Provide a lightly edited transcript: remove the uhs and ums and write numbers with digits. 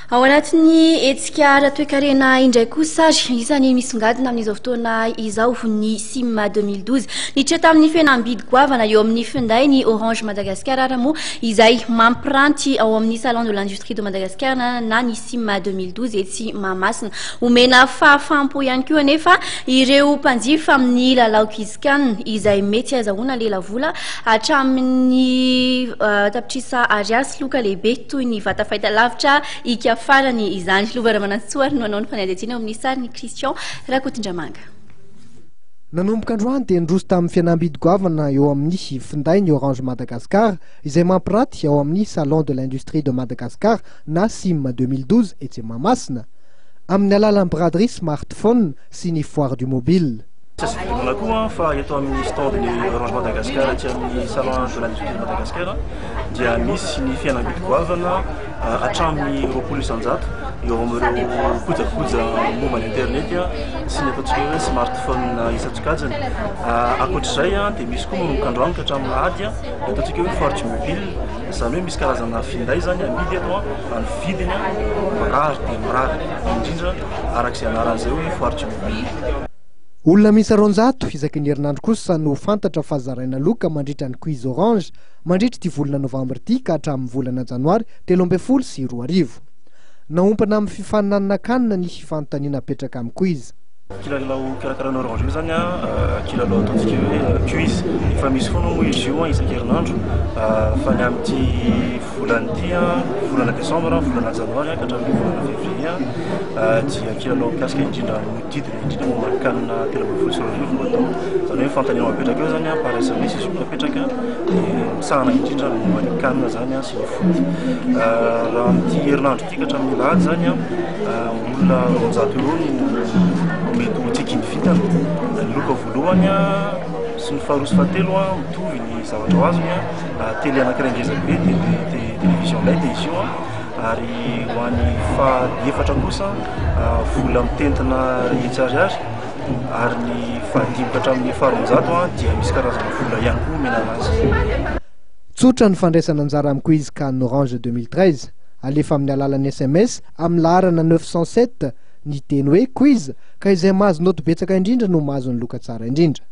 Ao anatin'ny hetsika ara-toekarena indray kosa ary, isan'ny misongadina amin'izao fotoana izao ny Sim 2012. Niditra tamin'ny fihenam-bidy goavana eo amin'ny finday ny Orange Madagascar ary moa izay mampiranty ao amin'ny Salon de l'Industrie de Madagascar na ny Sim 2012 etsy Mahamasina. Omena fahafaham-po ihany koa anefa ireo mpanjifa amin'ny lalao Kizkan izay mety hazahoana lelavola hatramin'ny tapitrisa ariary sy loka lehibe toy ny vata fahitalavitra Ika farany izany. Lova Ramanantsoa ary no hanao ny fanadihadiana eo amin'ny sarin'i Christian Rakotondramanga. Nanomboka androany dia niroso tamin'ny fihenam-bidy goavana eo amin'ny finday ny Orange Madagascar izay mampiraty ao amin'ny Salon de l'Industrie de Madagascar na Sim 2012 etsy Mahamasina amin'ny alalan'ny braderie smartphone sy ny foire du mobile. Tsy azo idirana koa fa eto amin'ny stand ny Orange Madagascar aty amin'ny Salon de l'Industrie de Madagascar dia misy ny fihenam-bidy goavana hatramin'ny 20% eo amin'ireo kojakoja momba ny internet sy ny ataontsika hoe smartphone isan-tsokajiny. Ankoatr'izay dia misy koa manomboka androany ka hatramin'ny alahady ny ataontsika hoe foire du mobile, izany hoe misy karazana finday izany amidy eto ny vidiny mirary dia mirary indrindra araka izay anarany izay hoe foire du mobile. Olona miisa 200 isaky ny herinandro kosa no fantatra fa zaraina loka mandritra ny Quiz Orange mandritra ity volana novambra ity ka hatramin'ny volana janoary 2013. Naompana amin'ny fifaninanana Can ny fanontaniana apetraka amin'ny quiz. Kilalao karakarain'ny Orange io izany kilalao ataontsika hoe quiz. Efa misy foana moa izy io isan-kerinandro fa ny amin'ity volana ity, volana desambra, volana janoary ka hatramin'ny volana fevrier dia kilalao mikasika indrindra ny manodidina indrindra momba ny CAN 2013 no atao. Izany hoe fanontaniana mapetraka eo izany par SMS izy io no apetraka dia misahana indrindra ny momba ny CAN izany sy ny foot. Raha amin'ity herinandro ity ka hatramin'ny alahady izany olona 200 eo no mety ho tsikin'ny vintana. Ny loka voalohany sy ny faharoa sy fahatelo mitovy ny zavatra ho azony, télé anankiray ngeza be dia télévision led izy io ary ho an'ny faha efatra kosa vola mitentina iray ariary ary ny fahadimy ka hatramin'ny faharoanjato dia misy karazana vola ihany koa omena anazy. Tsotra ny fandraisana anjara amin'ny quiz Can Orange 2013. Alefa amin'ny alalan'ny sms amin'ny laharana 907 ny teny hoe quiz ka izay mahazo naoty betsaka indrindra no mahazo ny loka tsara indrindra.